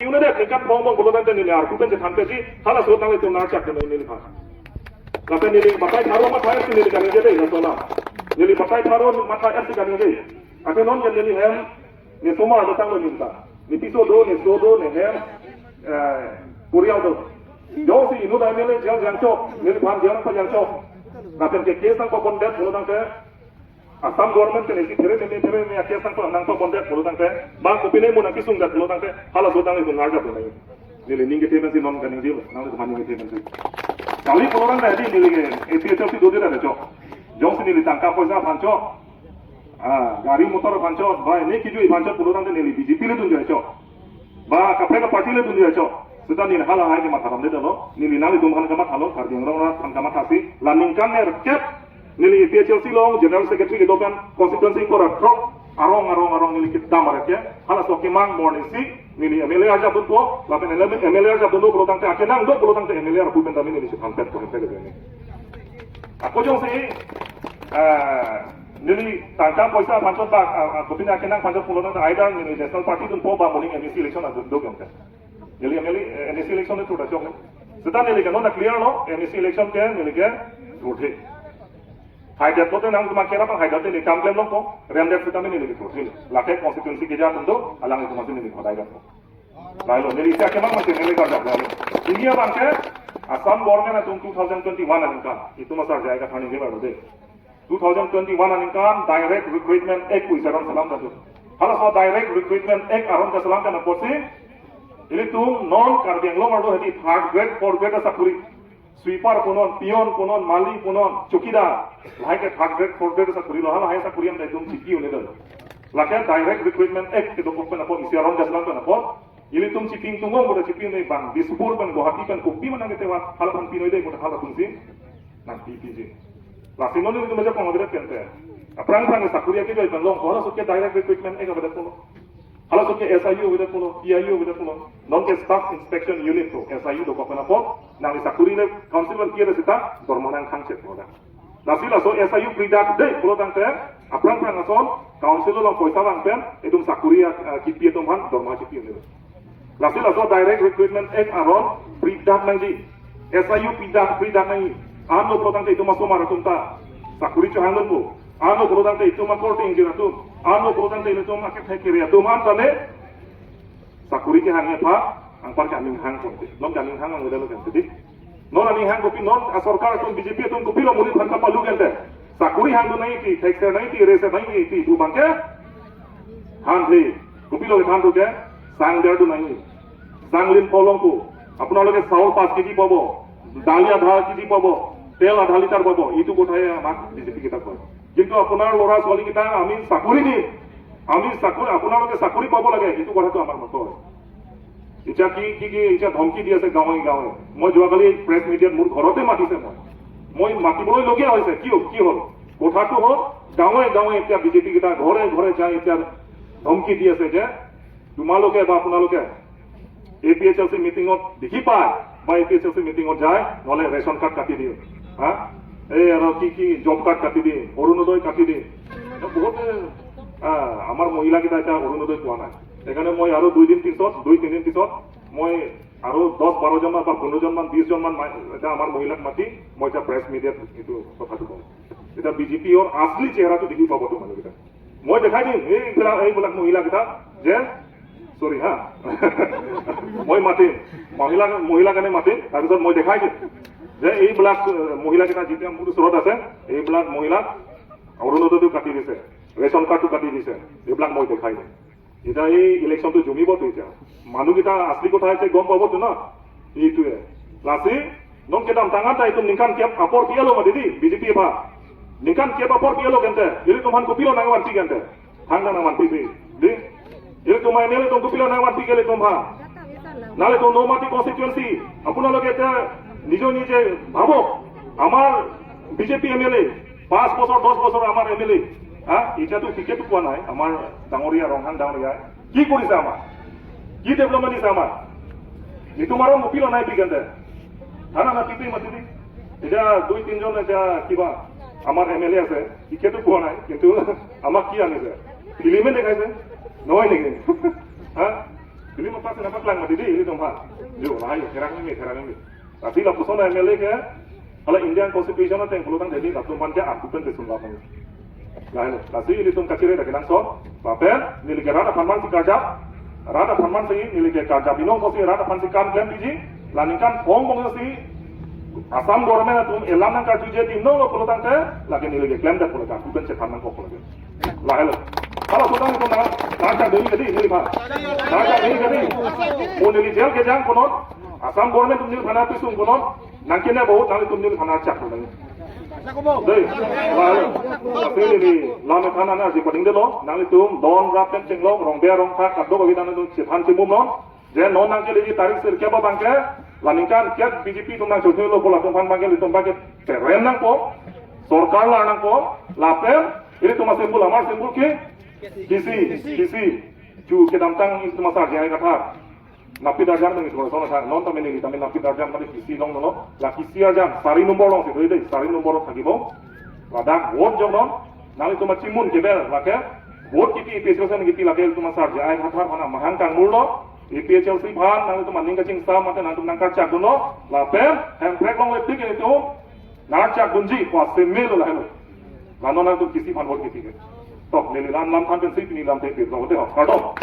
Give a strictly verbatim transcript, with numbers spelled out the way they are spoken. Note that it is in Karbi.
Nede ningkan thom bom pulo tangte neli arpu pen chethan pesi, halaso nanglitum nangchak ke neli phan. Lapen neli batai pharo matha-etsi neli kaningje dei, laso alam. Neli batai pharo matha-etsi kaningje dei. Ake non ke neli hem, ne somar do tanglo neli ta. Ne piso do, ne so do, ne hem, eh, purial do. Jongsi inut M L A jang jangchok, neliphan jang pajangchok. Lapen ke case nangpabondet pulo tangte, Assam government ke nesi phere meme phere meme a-case nangpa nangpabondet pulo tangte, ba kopine mo nangkesungdet pulo tangte, halaso tangte itum ngarjap nai. Neli ning kethe pensi non kaningjelo, nanglitum aning kethe pensi. Kali pulo tangte di neli ke A P H L C dodi ra chok. Jongsi neli tangka poisa aphan chok. Ah, gari motor aphan chok, ba ne kiju aphan chok pulo tangte neli B J P le dunjoi chok. Ba kaprek aparty le dunjoi chok. Seta neli halahai ke matha damde dalo. Neli nanglitum aphan kamathalo, Karbi Anglong arat aphan kamathasi. La ningkan nerkep neli A P H L C along General Secretary kedo pen constituency ingkoi ra throk arong arong arong neli kedam arek ke. Halaso akemang morning si neli M L A arjap dunpo, lapen M L A arjap dunpo pulo tangte akenang do pulo tangte M L A arpu pen tame neli si phan pet ko hem pet ke neli. Ako jongsi, eh, neli tangka poisa aphan chok ba, ah, ah, kopine akenang aphan chok pulo tangte either neli National Party dunpo ba moning M A C election adun do kente. Neli M L A, eh, M A C election le thurda chok ne. Seta neli ke non na clear lo, M A C election ke neli ke thurthe. Haidet lote nangtum akerap haidet neli kam klem longpo, remdet seta neli ke thurthe. Lake constituency keja atum do, alanglitum asin neli khodai dak. Lahelo, neli isi akemang masi neli karjap lahelo. Pini abang ke, Assam government atum two thousand twenty-one aningkan, itum asar jai kathan ningje baru de. Two thousand twenty-one aningkan direct recruitment act pu isi aron selam tanglo. Halaso direct recruitment act aron keselam pen apotsi, ilitum non Karbi Anglong arlo hedi third grade, fourth grade asakuri. Sweeper punon, peon punon, mali punon, chowkidar. Lahai ke third grade, fourth grade asakuri lo, halahai asakuri an itum chipi un-e dolo. Lake direct recruitment act kedokok pen apot, isi aron keselam pen apot. Ilitum chipi ingtung ong, boda chipi un-e bang, Dispur pen, Guwahati pen, kopi ma nangketevan, halaphan pinoi dei, boda halatum si nangpi piji. Lasi non ilitum aja pangogret kente. Aphrang aphrang sakuri akejoi pen long, halaso ke direct recruitment act avedet pulo. Halaso ke S I U avedet pulo, P I U avedet pulo. Non ke Staff Inspection Unit pu, S I U dokok pen apot, nangli sakuri le council pen kir seta, dorma nangkhang chet boda. Lasi laso S I U pridak dei pulo tangte, aphrang aphrang ason, council along poisa vang pen, itum sakuri, ah, kipi atum aphan, dorma chipi un-e. Lasi laso direct recruitment act aron, pridak nangji. S I U pridak, pridak nangji. Ano pulo tangte itum asomar atum ta sakuri chohang dunpo. Ano pulo tangte itum akorte ingjir atum. Ano pulo tangte itum akethe kere atum an tame sakuri kehang aphan, anpar ke aning hang ponte. Non ke aning hang ang udah lo kan tadi. Non aning hang kopi non asorkar atum B J P atum kopilo monit aphan kapalu kente. Sakuri hang do nai ti, thekser nai ti, reser nai ti, itum abang ke. Han thi, kopilo than thu ke, sang der do nai. Sang lim polong ku. আপোনালোকে চাউল পাঁচ কেজি পাব, দালি আধা কেজি পাব, তেল আধা লিটাৰ পাব, এইটো কথাই আমাক বিজেপি কেইটা কয়। কিন্তু আপোনাৰ ল'ৰা ছোৱালীকেইটা আমি চাকৰি দিম, আমি চাকৰি, আপোনালোকে চাকৰি পাব লাগে, এইটো কথাটো আমাক নকয়। এতিয়া কি কি কি এতিয়া ধমকি দি আছে গাঁৱে গাঁৱে। মই যোৱাকালি প্ৰেছ মিডিয়াত মোৰ ঘৰতে মাতিছে মই। মই মাতিবলগীয়া হৈছে। কি হ'ল? কি হ'ল? কথাটো হ'ল গাঁৱে গাঁৱে এতিয়া বিজেপি কেইটা ঘৰে ঘৰে যাই এতিয়া ধমকি দি আছে যে তোমালোকে বা আপোনালোকে এ পি এইচ এল চি মিটিঙত দেখি পায় বা এ পি এইচ এল চি মিটিঙত যায়, নহ'লে ৰেচন কাৰ্ড কাটি দিয়ে, হা, এই আৰু কি কি জব কাৰ্ড কাটি দিয়ে, অৰুণোদয় কাটি দিয়ে। বহুতে, আহ, আমাৰ মহিলাকেইটা এতিয়া অৰুণোদয় পোৱা নাই। সেইকাৰণে মই আৰু দুই দিন পিছত, দুই তিনিদিন পিছত মই আৰু দহ বাৰজনমান বা পোন্ধৰজনমান, বিশজনমান মা-, এতিয়া আমাৰ মহিলাক মাতি মই এতিয়া প্ৰেছ মিডিয়াত এইটো কথাটো কওঁ। এতিয়া বিজেপিৰ আচলি চেহেৰাটো দেখি পাব তোমালোকে। মই দেখাই দিম এইবিলাক, এইবিলাক মহিলাকেইটা যে, চৰি হা, মই মাতিম, মহিলা, মহিলাৰ কাৰণে মাতিম, তাৰপিছত মই দেখাই দিম যে এইবিলাক, এ, মহিলাকেইটা যেতিয়া মোৰ ওচৰত আছে, এইবিলাক মহিলাক অৰুণোদয়টো কাটি দিছে, ৰেচন কাৰ্ডটো কাটি দিছে, এইবিলাক মই দেখাই দিম। এতিয়া এই ইলেকশ্যনটো জমিবতো এতিয়া। মানুহকেইটা আচলি কথা হৈছে গম পাবতো ন? এইটোৱে। Lassi, non kedamtang an ta itum ningkan kep apor pi-elo mati di, B J P aphan. Ningkan kep apor pi-elo kente, ilitum aphan kopilo nangvanpi kente. Hang nangvanpi pi. Di? Ilitum M L A atum kopilo nangvanpi ke ilitum aphan. Nanglitum Nomati constituency, আপোনালোকে এতিয়া নিজে নিজে ভাবক, আমাৰ BJP M L এ, পাঁচ বছৰ, দহ বছৰ আমাৰ এম এল এ, হা? এতিয়াতো টিকেটো পোৱা নাই, আমাৰ ডাঙৰীয়া, ৰংহাং ডাঙৰীয়া। কি কৰিছে আমাৰ? কি ডেভেলপমেণ্ট দিছে আমাৰ? এইটো মাৰক, মপিল নাই পিকেণ্টে। হা, না, না, টিপি মাতি দি। এতিয়া দুই তিনিজন এতিয়া কিবা আমাৰ এম এল এ আছে, টিকেটো পোৱা নাই, কিন্তু আমাক কি আনিছে? ফিল্মে দেখাইছে, নহয় নেকি? হা? Neli ma pass nangpaklang ma didi, nelitum aphan. Jo, lahai, kerang ni, kerang ni. Lasi lapuson M L A ke, hala Indian Constitution ateng pulotangte nelitum aphan ke aku pen pesun lapang. Lahai lo, lasi nelitum kachere dak kenangsot, lapen, neli ke rat aphan man si karjap, rat aphan man si, neli ke karjap inong pusi rat aphan si kam klem piji, la ningkan ong bong si, Assam government atum elam nangkarju je di no pulotangte, lake neli ke klemdet pulo ke, aku pen chephan nangkok pulo ke. Lahai lo. Hala sodang itu na, na chak deni kedi, neliphan. Na chak deni kedi. Mo neli jail kejang konon, Assam government atum neliphan api sung konon, nangkene bahut nanglitum neliphan chak konon. Dei, lahai lo. Tapi neli, lama than ana ji pading delo, nanglitum, don rap pen chenglok, rong be rong thak, kadok avi nanglitum, chephan chimum non. Je non nangkeleji tarik sirkep abang ke, la ningkan ke B J P atum nangchothulo pu latum aphan abang ke, nelitum abang ke, terem nangpo, sorkar la nangpo, lapen, nelitum a-symbol, amar symbol ke, K C, K C, ju kedamtang nelitum asar J I Kathar. Napit arjan nang itu sono sang, non tame neli tame napit arjan tame K C longlo, la K C arjan, sari nombor long si, dei, sari nombor longsi bo. Ladak vote jongnon, nanglitum achimun keber, lake, vote kipi A P H L C aphan kipi lake nelitum asar J I Kathar aphan amahang kangmurlo, A P H L C aphan, nanglitum aning kachingsam, mate nangtum nangkarchak dunlo, lapen, hemprek longle tik nelitum, nangkarchak dunji, pu asemelo lahelo. La non nangtum K C aphan vote kipi ke. Tok, neli lam lam than pensi, pini lam te pi, tok, te ho, kardom.